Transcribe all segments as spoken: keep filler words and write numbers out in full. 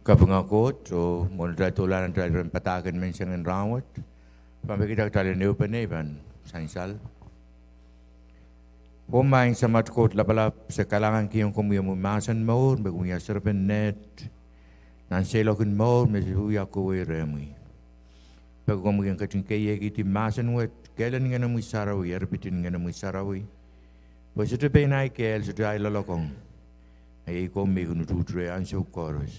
Kapinga Koht oh mwohn atail dohlahn atail iren padahk en menseng en rahnwet, pahn pekihda kitail en ehupene pahn sansal. Oh maing Samat Koht Lapalap, se kalahngankihong komwi omwi mahsen mour me komwi wia serepen neht nan seiloak en mour me se wia kohwei rehmwi. Peki komwi en ketin keiekihdi mahsen wet, kehlen Ngehnomwi Sarawi, eripit en Ngehnomwi Sarawi, pwe sohte pein ahi kehl, sohte ahi loalokong, a iei komwi me kin utuht reh ansou koaros.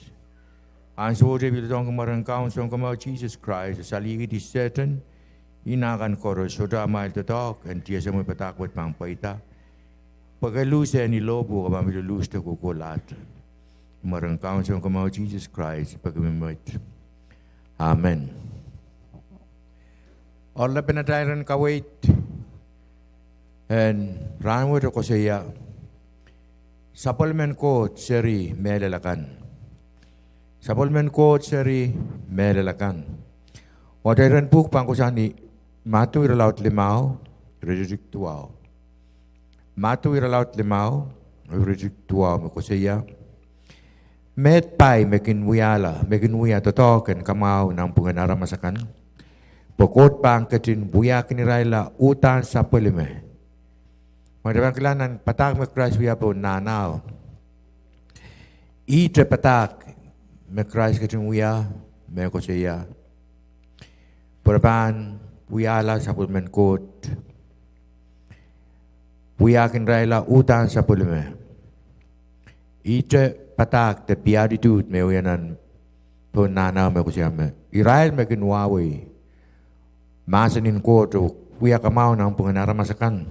Ansowohte pil doadoahngki mwaren Kaun Sounkomour Sises Krais, e salihkihdi Sehdan, ih nah kan koaros, sohte amwail doadoahk en tiahk me padahk wet pahn pweida, pwe ke luhs ni lohpwuo, ke pahn pil luhs de kohkohlahte. Mwaren Kaun Sounkomour Sises Krais peki me mwet. Amen. Oaralap en atail iren kaweid en rahnwet e koasoia, Sapwellimen Koht Seri Mehlel Akan. Sapwellimen Koht Seri Mehlel Akan. Oh atail iren pwuhk pahn kohsang ni Madiu irelaud limau, iretikitik duwau. Madiu irelaud limau, iretikitik duwau me koasoia, Meid pai me kin wiahla, me kin wia doadoahk en kamwahu nanpwungen aramas akan, pwe Koht pahn ketin wiahkin irailla uhdahn sapwellime. Ma kitail pahn kilang nan padahk me Krais wia pohn nahnao, ihte padahk me Krais ketin wia, me koasoia, pwe re pahn wiahla sapwellimen Koht, wiahkin irailla uhdahn sapwellime. Ihte padahk de beatitude me wia nan pohn nahnao me koasoia me irail me kin wahwei mahsen en Koht oh wia kamwahu nanpwungen aramas akan,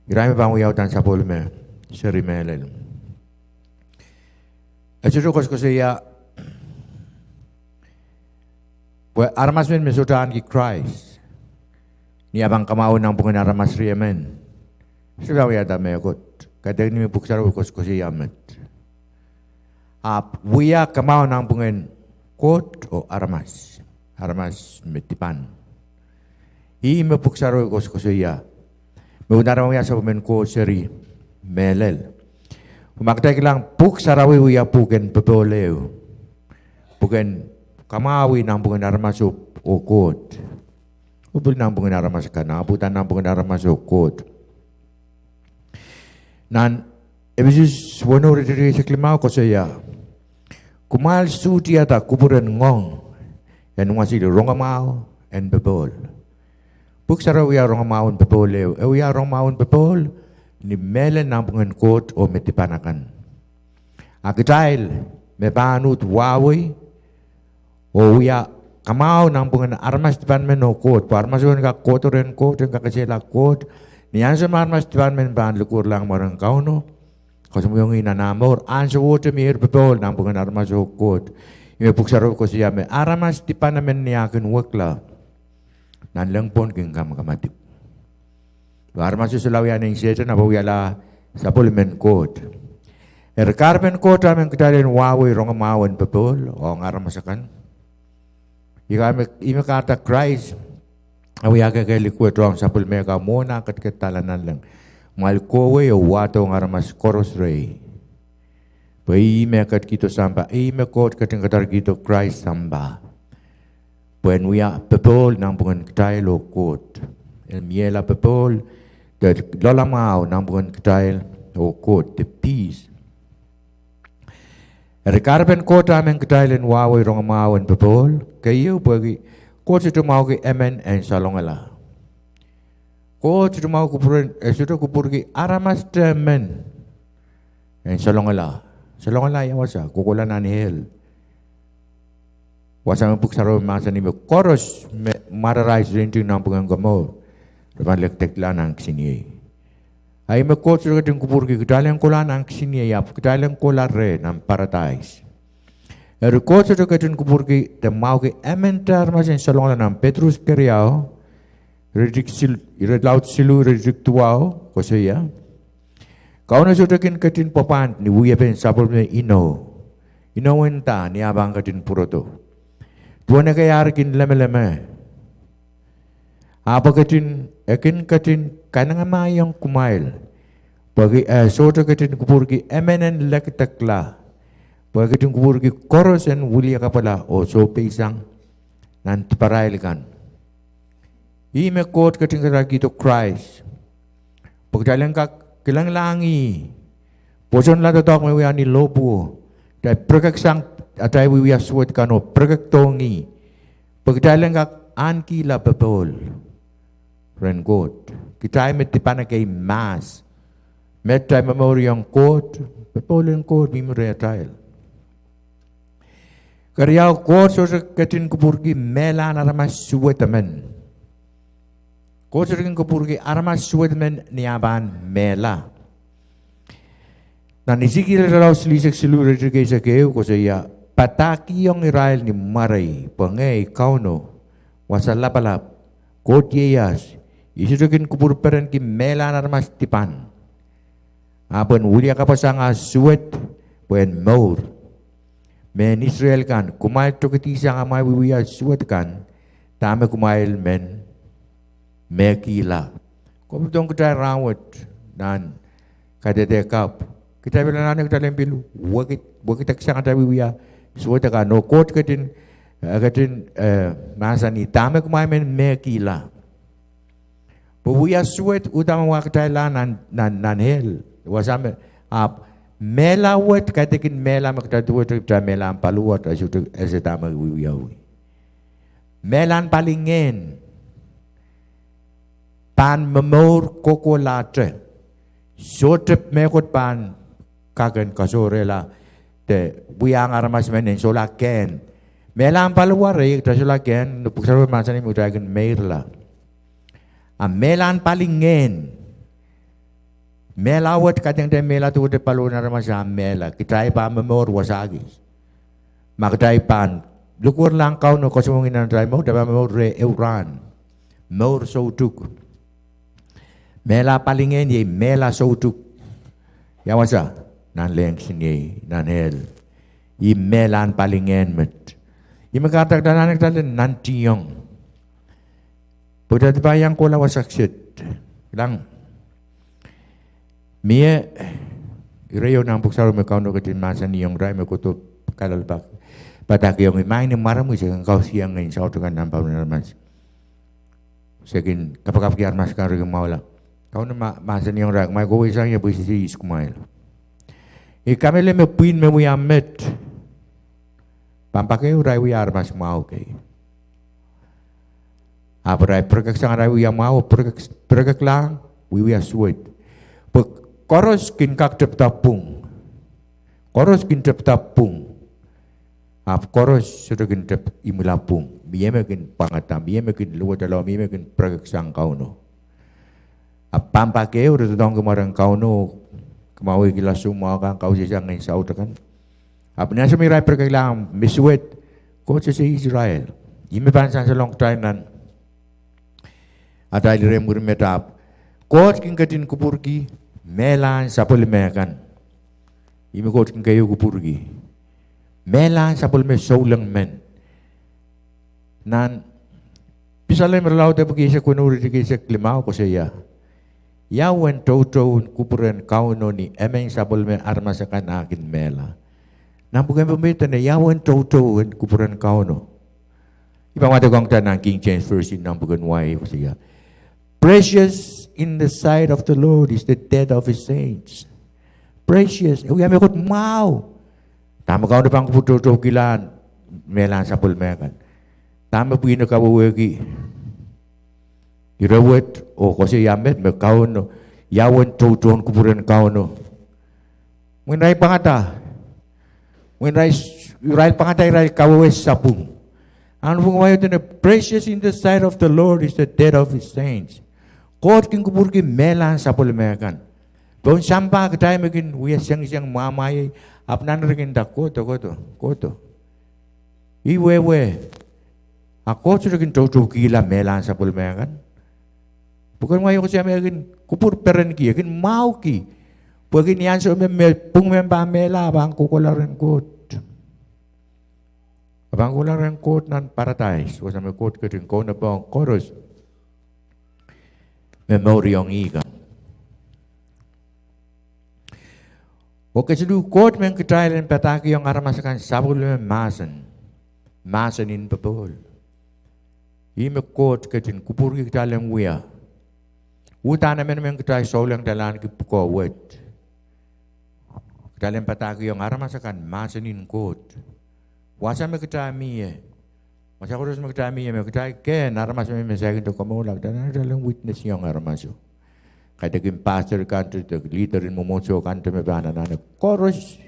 irail me pahn wia uhdahn sapwellime seri mehlel. E sohte koasokoasoia pwe aramas men me sohte ahneki Krais ni ah pahn kamwahu nanpwungen aramas riemen, sohte pahn wiahda mehkot. Kaidehn me Pwuhk Sarawi koasokoasoia met, ahpw wia kamwahu nanpwungen Koht oh aramas, aramas me dipan. Ih me Pwuhk Sarawi koasokoasoia me uhdahn re pahn wia sapwellimen Koht seri mehlel. Ma kitail kilang, Pwuhk Sarawi wia pwuhken popohl ehu, pwuhken kamwahwih nanpwungen aramas oh Koht, oh pil nanpwungen aramas akan, ahpw uhdahn nanpwungen aramas oh Koht. Nan Epesus weneu, iretikitik eisek limau koasoia, Kumwail suhtihada kupwur en ngoang en wasili rongamwahu en popohl. Pwuhk Sarawi wia rongamwahu en popohl ehu, e wia rongamwahu en popohl ni mehlel nanpwungen Koht oh me dipan akan. A kitail me pahn uhd wahwei oh wia kamwahu nanpwungen aramas dipan men oh Koht, pwe aramas ehu en kak kohdo rehn Koht, en kak esehla Koht, ni ansou me aramas dipan men pahn likwerlahng mwaren Kauno, koasoamwiong ih nan ah mour, ansowohte mier popohl nanpwungen aramas oh Koht. Ih me Pwuhk Sarawi koasoia me aramas dipan emen ni ah kin wekla, nanleng pwon kin kamakamadipw. Aramas solahr wia nein Sehdan, ahpw wiahla sapwellimen Koht. Eri kahrepen Koht ah men kitail en wahwei rongamwahu en popohl ong aramas akan. Ih me, ih me kahrehda Krais e wia kehkehlik wet ong sapwellime kan mwohn ah ketiketdahla nanleng. Kumwail kohwei oh wahdohng aramas koaros rehi. Pwe ih me ketikihdo sampah, ih me Koht ketin kadarkihdo Krais sampah, pwe en wia popohl nanpwungen kitail oh Koht. En miehla popohl de loalamwahu nanpwungen kitail oh Koht, de peace. Eri kahrepen Koht ah men kitail en wahwei rongamwahu en popohl, keieu pwehki Koht sohte mwahuki emen en salongala. Koht sohte mwahu kupwuren, e sohte kupwurki aramas emen en salongala. Salongala ia wasa? Kohkohla nan ehl. Wasa me Pwuhk Sarawi mahsanih me koaros me mwararail sohte nting nanpwungen komour, re pahn lekdekla nan kisiniei. A ih me Koht sohte ketin kupwurki kitail en kohla nan kisiniei, ahpw kitail en kohla reh nan paradais. Eri Koht sohte ketin kupwurki de mwahuki emen de aramas en salongala. Nan Petrus keriau, iretikitik sil-, irelaud siluh, iretikitik duwau koasoia, Kauno sohte kin ketin pwapwand ni wiepen sapwellime inou. Inou en dah? Ni ah pahn ketin pwurodo. Duwen ekei ar kin lemeleme, ahpw e ketin, e kin ketin kanengamahiong kumwail, pwehki e sohte ketin kupwurki emen en lekdekla, Pwe e ketin kupwurki koaros en wiliakapwala oh sohpeisang nan diparail kan. Ih me Koht ketin karakido Krais. Pwe kitail en kak kilenglahng ih, pwosonla doadoahk me wia ni lohpwuo, kitail pirekeksang atail wiewia suwed kan oh pirekekdohng ih, pwe kitail en kak ahnekihla popohl rehn Koht. Kitail me dipan ekei mahs, me kitail momouriong Koht, popohl en Koht mihmi rehtail. Keriau, Koht sohte ketin kupwurki mehlahn aramas suwed emen. Koht sohte kin kupwurki aramas suwed emen ni ah pahn mehla. Nan Esekiel irelaud silihsek siluh, iretikitik eisek ehu koasoia, padahkihong irail ni mwarei, pwe ngehi Kauno, Wasa Lapalap, Koht Ieias, I sohte kin kupwurperenki mehlahn aramas dipan, ahpw en wiliakapwasang ah suwed pwehn mour. Mehn Israel kan, kumwail tokedihsang amwail wiewia suwed kan, dahme kumwail men mehkihla. Kopwurdohng kitail rahnwet nan kadehde kapw, kitail pil anahne kitail en pil wekid, wekideksang atail wiewia suwed akan, oh Koht ketin, eh, ketin, eh, mahsanih dahme kumwail men mehkihla. Pwe wia suwed uhdahn me wa kitail nan, nan, nan hell, wasa me, ahpw mehla wet, kaidehn kin mehla me kitail duwehte, kitail mehlahn paliwar, kitail sohte ese dahme wiwiawi. Mehlahn palingehn pahn momour kohkohlahte. Sohte mehkot pahn kak en kasohrehla de wiahiong aramas men en solahr kehn. Mehlahn paliwar, eh, kitail solahr kehn, pwuhk sarawi mahsanih me kitail kin meirla. A mehlahn palingehn, mehla wet, kaidehn kitail mehla duwehte paliwar en aramas ah mehla, kitail pahn momour wasa kis. Ma kitail pahn likwerlahng Kauno kasamwohng ih nan atail mour, kitail pahn momour reh ehu rahn, mour soutuk. Mehla palingehn iei mehla soutuk. Ia wasa? Nanleng kisiniei, nan hell. Ih mehlahn palingehn met. Ih me kahrehda kitail anahne kitail en nantihong, pwe kitail dipan iang kohla wasa kiset. Kilang, mie ire ieu nan pwuhk sarawi me Kauno ketin mahsanihong irail me kohdo kalelapak, padahkihong ih: Maing ni mwaromwi, se kin kausieng ngehn saut akan nan paliwar en aramas, se kin kapakapki aramas kan re kin mwahula. Kauno mahsanihong irail: Kumwail kohwei sang ie, pwe I sehse ihs kumwail. I kamehlele me pwihn me wia met, pahn pak ehu irail wia aramas mwahu kei. Ahpw irail pirekeksang arail wiewia mwahu, pirekek, pirekeklahng wiewia suwed, pwe koaros kin kak tepda pwung. Koaros kin tepda pwung. Ahpw koaros sohte kin tep imwila pwung. Mie me kin pwangada, mie me kin luwetala, mie me kin pirekeksang Kauno. Ahpw pahn pak ehu re doadoahngki mwaren Kauno, kamwahwihkihla soumwahu kan, kausehsang ngehn saut akan. Ahpw ni ansou me irail pirekeklahng me suwed, Koht sehse ihs irail. Ih me pahn sansalohng kitail nan atail ire mwurin met, ahpw Koht kin ketin kupwurki mehlahn sapwellime kan. Ih me Koht kin keieu kupwurki mehlahn sapwellime souleng men. Nan Pisalem irelaud epwiki eisek weneu, iretikitik eisek limau koasoia, Ia uwen toutou en kupwuren Kauno ni emen sapwellime aramas akan ah kin mehla? Nan pwuken Pohnpei dene, Ia uwen toutou en kupwuren Kauno? I pahn wadek ong kitail nan King James Version nan pwuken wai, koasoia, Precious in the sight of the Lord is the death of his saints. Precious, e wia mehkot mwahu. Dahme Kauno pahn kupwur toutoukihla mehlahn sapwellime kan? Dahme pwihno kawehwehki ire wet oh koasoia met me Kauno, Ia uwen toutou en kupwuren Kauno? Mwein irail pwangada, mwein irail, irail pwangada, irail kawehwe sapwung. Ahn pwuken wai dene, Precious in the sight of the Lord is the death of his saints. Koht kin kupwurki mehlahn sapwellime kan. Pohn sampah kitail me kin wia sengiseng, mwamwahiei, ahpw nan re kin nda, Kohdo, kohdo, kohdo. Ih wehwe. A Koht sohte kin toutoukihla mehlahn sapwellime kan. Pwuken wai koasoia me e kin kupwur perenki, e kin mwahuki. Pwehki ni ansou me, me pwung men pahn mehla, e pahn kohkohla rehn Koht. E pahn kohla rehn Koht nan paradais, wasa me Koht ketin kaunopohng koaros me momouriong ih kan. Oh kesiluh, Koht men kitail en padahkihong aramas akan sapwellime mahsen, mahsen en popohl. Ih me Koht ketin kupwurki kitail en wia. Uhdahn emenemen kitail souleng, kitail ahneki pwukoa wet. Kitail en padahkihong aramas akan mahsen en Koht. Wasa me kitail mie, wasa koaros me kitail mie, me kitail kehn aramas me, me saikinte komourla, kitail anahne kitail en witnessiong aramaso. Kaidehkin pastor kante, de leader en mwomwohdiso kante me pahn anahne koaros.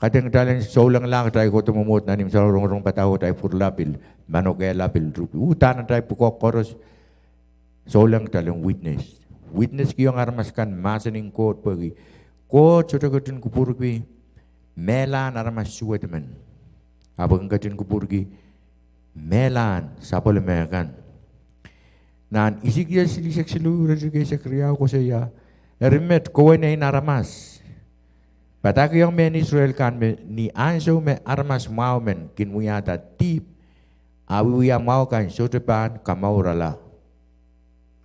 Kaidehn kitail en soulengla, kitail kohdo mwomwohd nan imwsaro, rongorong padahk, kitail pwurala pil, manokehla pil, ruhki. Uhdahn atail pwukoa koaros souleng, kitail en witness. Witnesskihong aramas akan mahsen en Koht pwehki Koht sohte ketin kupwurki mehlahn aramas suwed men. Ahpw e kin ketin kupwurki mehlahn sapwellime kan. Nan Esekiel silihsek siluh, iretikitik eisek riau koasoia, Eri met, kowe nein aramas, padahkihong mehn Israel kan me ni ansou me aramas mwahu men kin wiahda dihp, ah wiewia mwahu kan sohte pahn kamourala.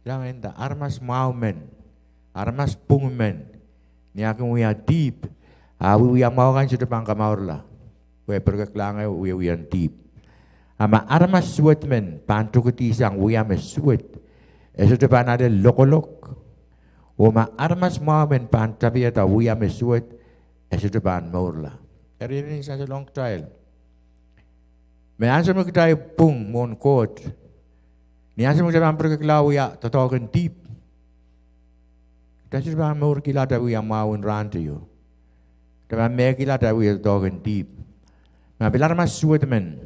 Kilang, e nda aramas mwahu men, aramas pwung men, ni ah kin wia dihp, ah wiewia mwahu kan sohte pahn kamourala, pwe pirekeklahng wiewien dihp. A ma aramas suwed men pahn tokedihsang wia me suwed, e sohte pahn ale lokolok. Oh ma aramas mwahu men pahn tapihada wia me suwed, e sohte pahn mourla. Eri e pil sansalong kitail me ansou me kitail pwung mwohn Koht, ni ansou me kitail pahn pirekekla wia doadoahk en dihp, kitail sohte pahn mourkihla atail wia mwahu en rahnteio. Kitail pahn mehkihla atail wia doadoahk en dihp. Ma pil aramas suwed men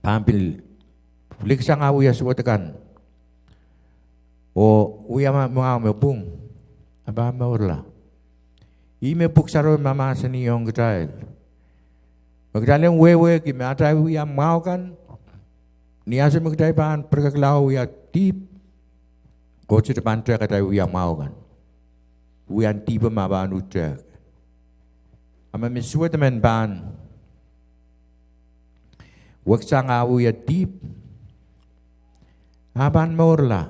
pahn pil liksang ah wia suwed akan, oh wia mwahu me pwung, e pahn mourla. Ih me Pwuhk Sarawi mahmahsanihong kitail, me kitail en wehwehki me atail wia mwahu kan, ni ansou me kitail pahn pirekekla wia dihp, Koht sohte pahn tehk atail wia mwahu kan. Wia dihpo me pahn uhtehk. A ma me suwed men pahn weksang ah wia dihp, ah pahn mourla.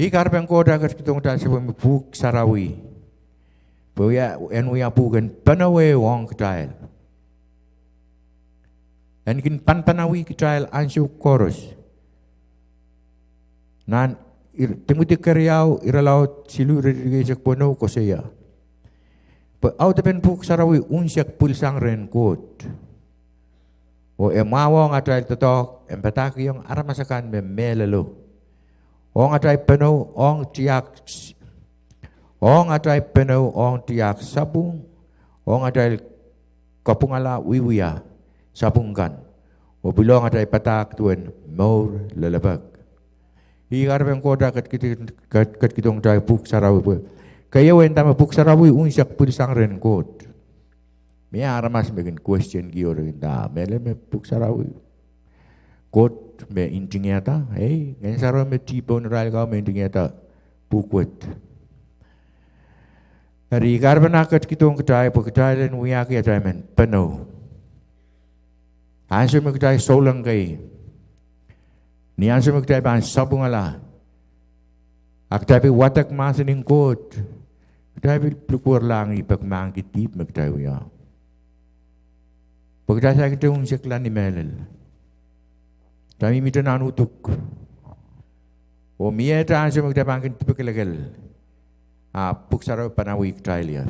Ih kahrepen Koht ah ketikihdohng kitail sapwellime Pwuhk Sarawi, pwe en wia pwuhken pene ehu ong kitail, en kin panpanawih kitail ansou koaros. Nan Timothy keriau, irelaud siluh, iretikitik eisek weneu koasoia, pwe audepen Pwuhk Sarawi unsek pwilsang rehn Koht, oh e mwahuwong atail doadoahk en padahkihong aramas akan me mehlelo, ong atail penou, ong tiahk, ong atail penou, ong tiahk sapwung, ong atail kapwungala wiewia sapwung kan, oh pil ong atail padahk duwen mour lelepek. Ih kahrepen Koht ah ketikihdohng kitail Pwuhk Sarawi pwe, keieu, e nda me Pwuhk Sarawi unsek pwilsang rehn Koht. Mie aramas me kin question kihdo, re kin nda, mehlel me Pwuhk Sarawi, Koht me ntingihada, ei, Ngehn Sarawi me dihp pohn irail ko me ntingihada pwuhk wet. Eri kahrepen ah ketikihdohng kitail pwe kitail en wiahki atail men penou ansou me kitail souleng kei, ni ansou me kitail pahn sapwungala, a kitail pil wadek mahsen en Koht, kitail pil likwerlahng ih peki mahkki dihp me kitail wia, pwe kitail saikinte unsekla ni mehlel. Kitail mihmihte nan uduk, oh miehte ansou me kitail pahn kin dipekelekel, a Pwuhk Sarawi panawih kitail ie,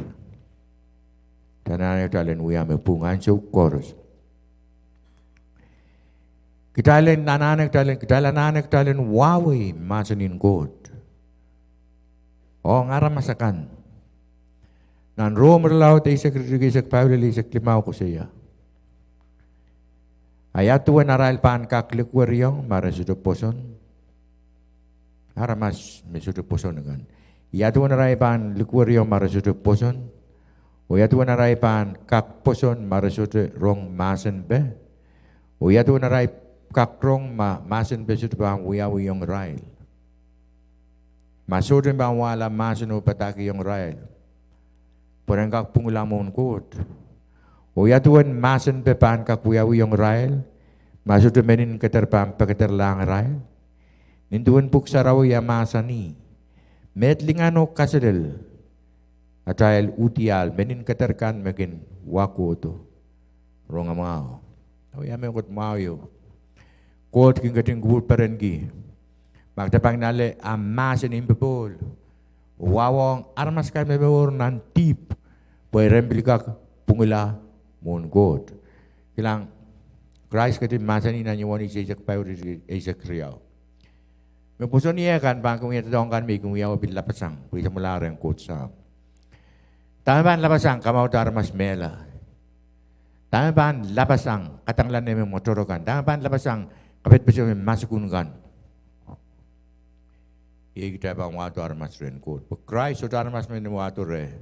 kitail anahne kitail en wia me pwung ansou koaros. Kitail en anahne kitail en, kitail anahne kitail en wahwei mahsen en Koht ong aramas akan. Nan Rom irelaud eisek, iretikitik eisek pahieu lel eisek limau koasoia, a ia duwen arail pahn kak likweriong ma re sohte pwoson? Aramas me sohte pwoson kan. Ia duwen arail pahn likweriong ma re sohte pwoson? Oh ia duwen arail pahn kak pwoson ma re sohte rong mahsenpe? Oh ia duwen arail kak rong ma mahsenpe sohte pahn wiawihong irail, ma sohte pahn wahla mahsen oh padahkihong irail pwe ren kak pwungla mwohn Koht? Oh ia duwen mahsenpe pahn kak wiawihong irail ma sohte mehn keder pahn pekederlahng irail? Nin duwen Pwuhk Sarawi e mahsanih Meid lingan oh kaselel atail udiahl, menin keder kan me kin wa kohdo rongamwahu. Oh ia mehkot mwahu ieu. Koht kin ketin kupwur perenki. Ma kitail pahn ale ah mahsen en popohl, oh wawohng aramas akan me momour nan dihp, pwe re en pil kak pwungla mwohn Koht. Kilang, Krais ketin mahsanih nan Iohanes eisek pahieu, eisek riau, me pwoson ie kan pahn kin wia doadoahk kan me I kin wia oh pil lapasang, pwe I samwalahro rehn Koht Sahm. Dahme pahn lapasang kamourte aramas mehla? Dahme pahn lapasang kadangala nehmen mwotoro kan? Dahme pahn lapasang kapedpeseng en masukun kan? Iei kitail pahn wahdo aramas rehn Koht, pwe Krais sohte aramas me wahdo reh.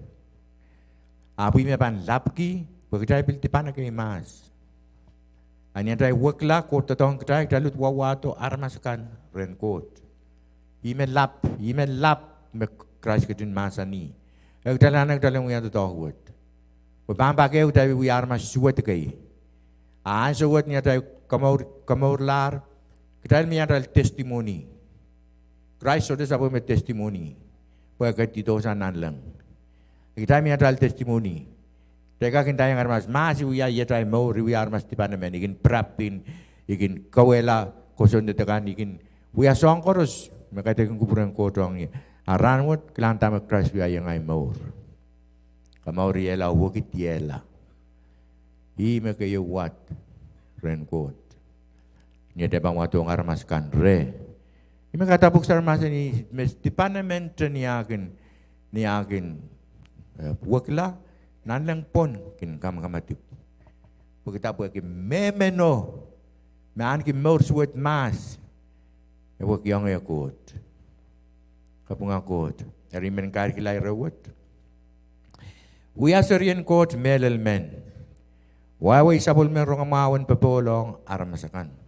Ahpw ih me pahn lapki, pwe kitail pil dipan ekei mahs. A ni atail wekila, Koht doadoahngki kitail, kitail uhd wawahdo aramas akan rehn Koht. Ih me lap, ih me lap me Krais ketin mahsanih. E kitail anahne kitail en wia doadoahk wet, pwe pahn pak ehu kitail wia aramas suwed kei. A ansou wet ni atail komour, komourlahr, kitail mie atail testimony. Krais sohte sapwellime testimony, pwe e ketidosang nanleng. Kitail mie atail testimony. Kitail kak kin ndaiong aramas mahs I wia iet ei mour, I wia aramas dipan emen, I kin pirap, I kin kawehla kosonned akan, I kin wia soahng koaros me kaidehkin kupwuren Koht ong ie. A rahnwet kilang dahme Krais wiahiong ei mour. Kamouriehla, wekidala. Ih me keieu wad rehn Koht. Ni atail pahn wahdohng aramas akan reh. Ih me kahrehda Pwuhk Sarawi mahsanih me dipan emente ni ah kin, ni ah kin, eh, wekila, nanleng pwon kin kamakamadipw. Pwehki dah? Pwehki mehmeno me ahneki mour suwed mahs, e wekiongehr Koht. Kapinga Koht. Eri I men kairkihla ire wet. Wia serien Koht mehlel men. Wehwe sapwellimen rongamwahu en popohl ong aramas akan.